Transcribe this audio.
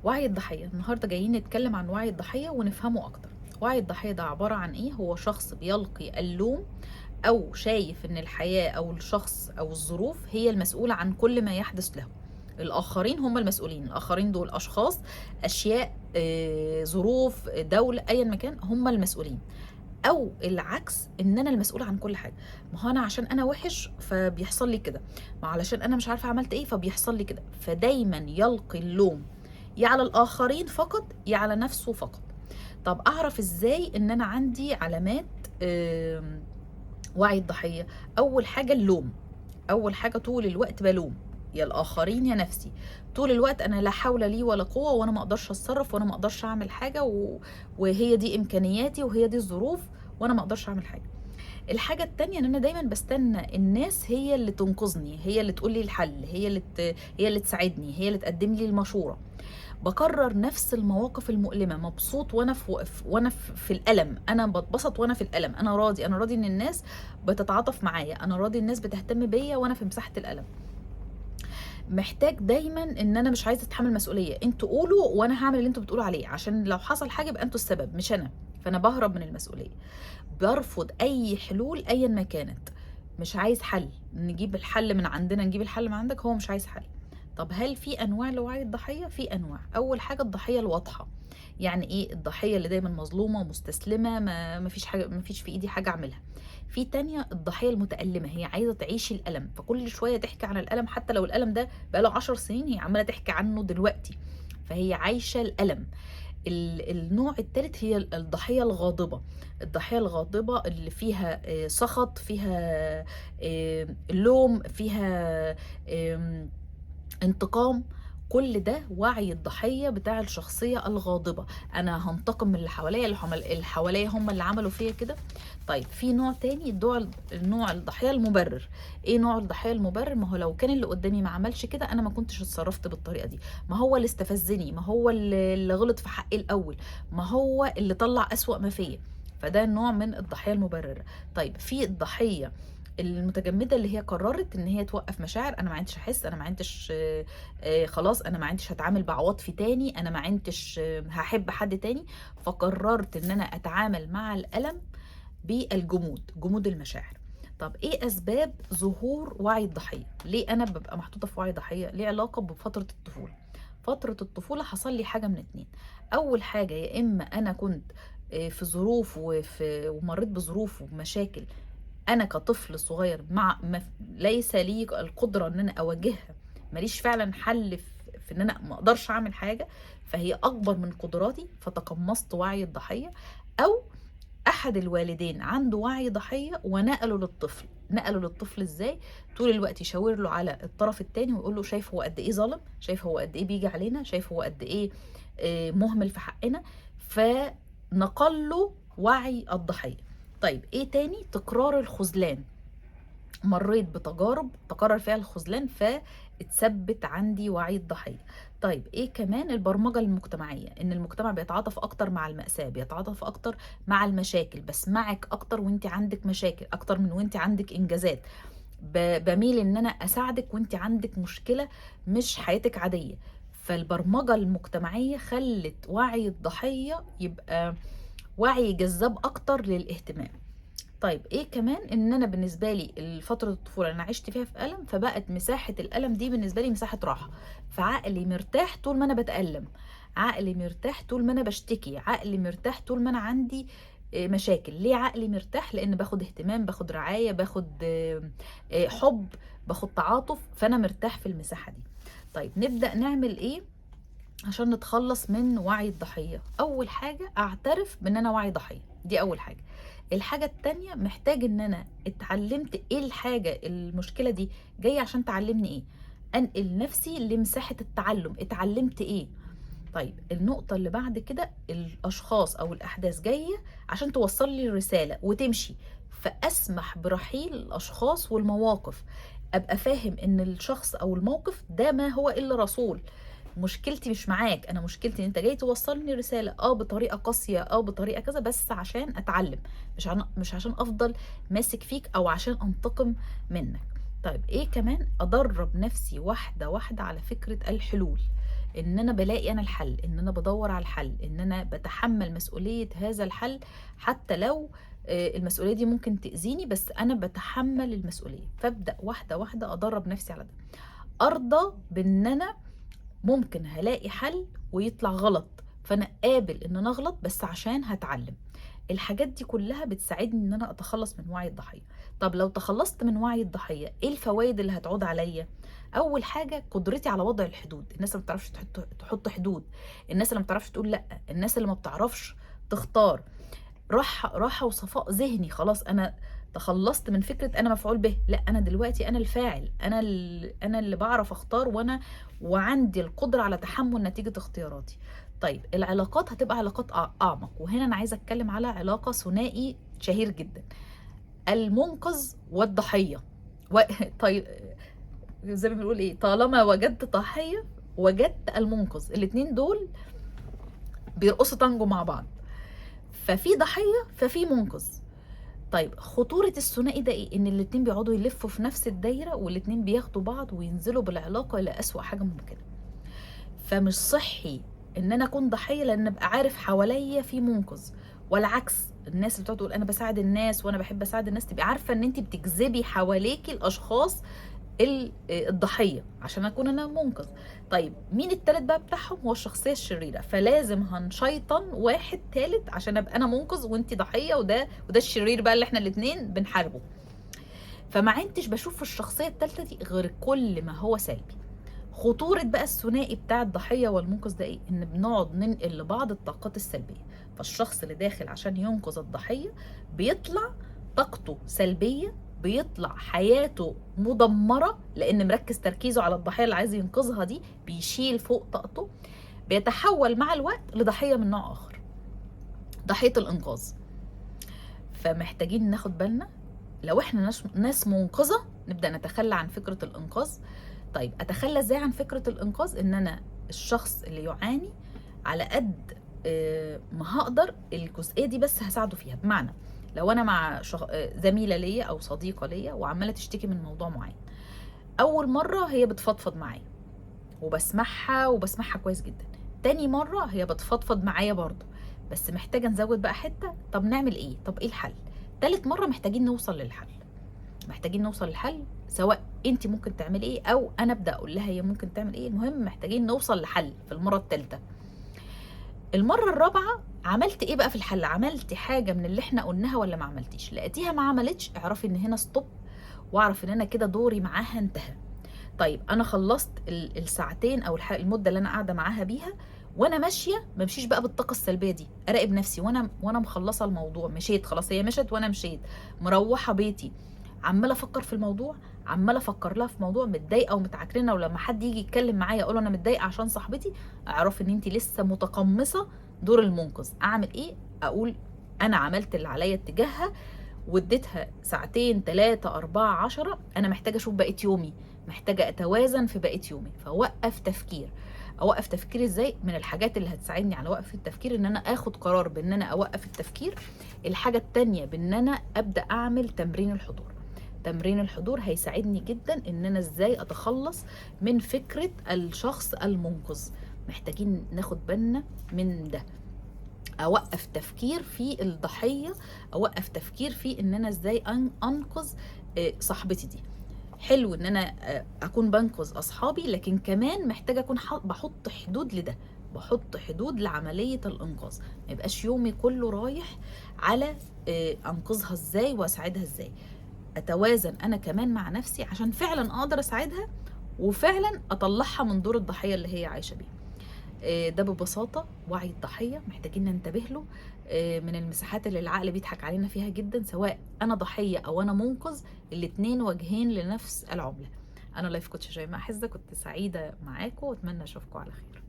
وعي الضحية، النهاردة جايين نتكلم عن وعي الضحية ونفهمه أكتر. وعي الضحية ده عبارة عن إيه؟ هو شخص بيلقي اللوم أو شايف إن الحياة أو الشخص أو الظروف هي المسؤولة عن كل ما يحدث له. الآخرين هم المسؤولين، الآخرين دول أشخاص، أشياء، ظروف، دولة، أيا ما كان، هم المسؤولين. أو العكس، إن أنا المسؤولة عن كل حاجة. ما هو أنا عشان أنا وحش فبيحصل لي كده، ما علشان أنا مش عارفة عملت إيه فبيحصل لي كده. فدايما يلقي اللوم يا على الآخرين فقط يا على نفسه فقط. طب أعرف إزاي إن أنا عندي علامات وعي الضحية؟ أول حاجة اللوم، أول حاجة طول الوقت بلوم يا الآخرين يا نفسي، طول الوقت أنا لا حول لي ولا قوة، وأنا ما أقدرش أتصرف، وأنا ما أقدرش أعمل حاجة، وهي دي إمكانياتي وهي دي الظروف وأنا ما أقدرش أعمل حاجة. الحاجة التانية إن أنا دايماً بستنى الناس هي اللي تنقذني، هي اللي تقول لي الحل، هي اللي تساعدني، هي اللي تقدم لي المشورة. بكرر نفس المواقف المؤلمة، مبسوط وأنا في الألم، أنا بتبسط وأنا في الألم، أنا راضي، أنا راضي إن الناس بتتعاطف معايا، أنا راضي الناس بتهتم بيا وأنا في مساحة الألم. محتاج دايما ان انا مش عايزه اتحمل مسؤولية، انتوا قولوا وانا هعمل اللي انتوا بتقولوا عليه، عشان لو حصل حاجة يبقى انتوا السبب مش انا، فانا بهرب من المسؤولية. برفض اي حلول ايا ما كانت، مش عايز حل، نجيب الحل من عندنا، نجيب الحل من عندك، هو مش عايز حل. طب هل في انواع لوعي الضحية؟ في انواع. اول حاجة الضحية الواضحة. يعني ايه الضحية؟ اللي دايما مظلومة ومستسلمه، ما فيش حاجة، ما فيش في ايدي حاجة اعملها. في تانية الضحية المتألمة، هي عايزة تعيش الألم، فكل شوية تحكي عن الألم، حتى لو الألم ده بقاله 10 سنين هي عمالة تحكي عنه دلوقتي، فهي عايشة الألم. النوع التالت هي الضحية الغاضبة. الضحية الغاضبة اللي فيها سخط، فيها لوم، فيها انتقام. كل ده وعي الضحية بتاع الشخصية الغاضبة، أنا هنتقم من اللي حواليا، اللي حواليا هم اللي عملوا فيا كده. طيب في نوع تاني، النوع الضحية المبرر. إيه نوع الضحية المبرر؟ ما هو لو كان اللي قدامي ما عملش كده أنا ما كنتش اتصرفت بالطريقة دي، ما هو اللي استفزني، ما هو اللي غلط في حقي الأول، ما هو اللي طلع أسوأ ما فيا، فده نوع من الضحية المبررة. طيب في الضحية المتجمدة اللي هي قررت إن هي توقف مشاعر، أنا ما عنديش أحس، أنا ما عنديش، خلاص، أنا ما عنديش هتعامل بعواطفي تاني، أنا ما عنديش، هحب حد تاني، فقررت إن أنا أتعامل مع الألم بالجمود، جمود المشاعر. طب إيه أسباب ظهور وعي الضحية؟ ليه أنا ببقى محطوطة في وعي ضحية؟ ليه علاقة بفترة الطفولة. فترة الطفولة حصل لي حاجة من اتنين. أول حاجة، يا إما أنا كنت، في ظروف ومريت بظروف ومشاكل أنا كطفل صغير ليس لي القدرة إن أنا أواجهها، ماليش فعلا حل في إن أنا ما أقدرش أعمل حاجة، فهي أكبر من قدراتي، فتقمصت وعي الضحية. أو أحد الوالدين عنده وعي ضحية ونقله للطفل. نقله للطفل إزاي؟ طول الوقت يشاور له على الطرف التاني ويقول له شايف هو قد إيه ظالم، شايف هو قد إيه بيجي علينا، شايف هو قد إيه، مهمل في حقنا، فنقل له وعي الضحية. طيب إيه تاني؟ تكرار الخذلان. مريت بتجارب تكرر فيها الخذلان فاتثبت عندي وعي الضحية. طيب إيه كمان؟ البرمجة المجتمعية، إن المجتمع بيتعاطف أكتر مع المأساة، بيتعاطف أكتر مع المشاكل، بسمعك أكتر وإنت عندك مشاكل أكتر من وإنت عندك إنجازات، بميل إن أنا أساعدك وإنت عندك مشكلة مش حياتك عادية. فالبرمجة المجتمعية خلت وعي الضحية يبقى وعي جذاب أكتر للاهتمام. طيب إيه كمان؟ إن أنا بالنسبة لي فترة الطفولة أنا عشت فيها في ألم، فبقت مساحة الألم دي بالنسبة لي مساحة راحة، فعقلي مرتاح طول ما أنا بتألم، عقلي مرتاح طول ما أنا بشتكي، عقلي مرتاح طول ما أنا عندي، مشاكل. ليه عقلي مرتاح؟ لأن باخد اهتمام، باخد رعاية، باخد، حب، باخد تعاطف، فأنا مرتاح في المساحة دي. طيب نبدأ نعمل إيه عشان نتخلص من وعي الضحية؟ أول حاجة أعترف بأن أنا وعي ضحية، دي أول حاجة. الحاجة التانية محتاج إن أنا اتعلمت إيه الحاجة، المشكلة دي جاية عشان تعلمني إيه، أنقل نفسي لمساحة التعلم، اتعلمت إيه. طيب النقطة اللي بعد كده، الأشخاص أو الأحداث جاية عشان توصل لي الرسالة وتمشي، فأسمح برحيل الأشخاص والمواقف، أبقى فاهم إن الشخص أو الموقف ده ما هو إلا رسول، مشكلتي مش معاك، أنا مشكلتي إن أنت جاي توصلني رسالة، بطريقة قاسية، بطريقة كذا، بس عشان أتعلم، مش عشان أفضل ماسك فيك أو عشان أنتقم منك. طيب إيه كمان؟ أدرب نفسي واحدة واحدة على فكرة الحلول، ان انا بلاقي انا الحل، ان انا بدور على الحل، ان انا بتحمل مسؤولية هذا الحل، حتى لو المسؤولية دي ممكن تأذيني، بس انا بتحمل المسؤولية. فابدأ واحدة واحدة ادرب نفسي على ده. ارضى بان انا ممكن هلاقي حل ويطلع غلط، فانا قابل ان انا اغلط بس عشان هتعلم. الحاجات دي كلها بتساعدني ان انا اتخلص من وعي الضحية. طب لو تخلصت من وعي الضحية، ايه الفوائد اللي هتعود عليا؟ اول حاجة قدرتي على وضع الحدود. الناس اللي ما بتعرفش تحط حدود، الناس اللي ما بتعرفش تقول لا، الناس اللي ما بتعرفش تختار. راحة وصفاء ذهني. خلاص انا تخلصت من فكرة انا مفعول به، لا انا دلوقتي انا الفاعل، انا اللي بعرف اختار، وعندي القدرة على تحمل نتيجة اختياراتي. طيب العلاقات هتبقى علاقات اعمق، وهنا انا عايزه اتكلم على علاقة ثنائي شهير جدا، المنقذ والضحيه. طيب زي ما بنقول ايه، طالما وجدت ضحية وجدت المنقذ، الاتنين دول بيرقصوا تانجو مع بعض. ففي ضحية ففي منقذ. طيب خطورة الثنائي ده ايه؟ ان الاتنين بيقعدوا يلفوا في نفس الدايرة، والاتنين بياخدوا بعض وينزلوا بالعلاقة الى اسوأ حاجة ممكنة. فمش صحي ان انا اكون ضحية، لان ابقى عارف حواليا في منقذ. والعكس، الناس اللي بتقعد تقول انا بساعد الناس وانا بحب اساعد الناس، تبقي عارفة ان انت بتجذبي حواليكي الاشخاص الضحية عشان اكون انا منقذ. طيب مين التالت بقى بتاعهم؟ هو الشخصية الشريرة. فلازم هنشيطن واحد تالت عشان ابقى انا منقذ وانتي ضحية، وده الشرير بقى اللي احنا الاتنين بنحاربه. فما عدتش بشوف في الشخصية التالتة دي غير كل ما هو سلبي. خطورة بقى الثنائي بتاع الضحية والمنقذ ده ايه؟ ان بنقعد ننقل لبعض الطاقات السلبية. فالشخص اللي داخل عشان ينقذ الضحية بيطلع طاقته سلبية، بيطلع حياته مدمرة، لأن مركز تركيزه على الضحية اللي عايز ينقذها دي، بيشيل فوق طاقته، بيتحول مع الوقت لضحية من نوع آخر، ضحية الإنقاذ. فمحتاجين ناخد بالنا، لو احنا ناس منقذة نبدأ نتخلى عن فكرة الإنقاذ. طيب أتخلى إزاي عن فكرة الإنقاذ؟ إن أنا الشخص اللي يعاني على قد ما هقدر الجزئية دي بس هساعده فيها. بمعنى لو انا مع زميله ليا او صديقه ليا وعماله تشتكي من موضوع معين، اول مرة هي بتفضفض معايا وبسمعها كويس جدا، تاني مرة هي بتفضفض معايا برضه، بس محتاجه نزود بقى حتة، طب نعمل ايه، طب ايه الحل؟ تالت مرة محتاجين نوصل للحل، محتاجين نوصل للحل، سواء انت ممكن تعملي ايه او انا ابدا اقول لها هي ممكن تعمل ايه. المهم محتاجين نوصل لحل في المرة الثالثة. المرة الرابعة عملت ايه بقى في الحل؟ عملتي حاجة من اللي احنا قلناها ولا ما عملتيش؟ لقيتيها ما عملتش، اعرفي ان هنا stop، واعرف ان انا كده دوري معاها انتهى. طيب انا خلصت الساعتين او المدة اللي انا قاعدة معاها بيها، وانا ماشية ما امشيش بقى بالطاقة السلبية دي، اراقب نفسي وانا مخلصة الموضوع، مشيت خلاص، هي مشت وانا مشيت، مروحة بيتي عماله افكر في الموضوع، عماله افكر لها في موضوع، متضايقة ومتعكرنه، ولما حد يجي يتكلم معايا اقول انا متضايقة عشان صاحبتي، اعرف ان انت لسه متقمصه دور المنقذ. اعمل ايه؟ اقول انا عملت اللي عليا اتجاهها، واديتها ساعتين 3 4 10، انا محتاجه اشوف بقية يومي، محتاجه اتوازن في بقية يومي. فوقف تفكير. اوقف تفكيري ازاي؟ من الحاجات اللي هتساعدني على وقف التفكير ان انا اخد قرار بان انا اوقف التفكير. الحاجة التانية بان انا ابدا اعمل تمرين الحضور. تمرين الحضور هيساعدني جدا ان انا ازاي اتخلص من فكرة الشخص المنقذ. محتاجين ناخد بالنا من ده. اوقف تفكير في الضحية، اوقف تفكير في ان انا ازاي انقذ صاحبتي دي. حلو ان انا اكون بنقذ اصحابي، لكن كمان محتاجة اكون بحط حدود لده، بحط حدود لعملية الانقاذ. ما يبقاش يومي كله رايح على انقذها ازاي واساعدها ازاي. اتوازن انا كمان مع نفسي عشان فعلا اقدر اساعدها وفعلا اطلعها من دور الضحية اللي هي عايشة بيه. ده ببساطة وعي الضحية، محتاجين ننتبه له. من المساحات اللي العقل بيضحك علينا فيها جدا، سواء أنا ضحية أو أنا منقذ، الاتنين وجهين لنفس العملة. أنا life coach شيماء حزة، كنت سعيدة معاكم وأتمنى أشوفكم على خير.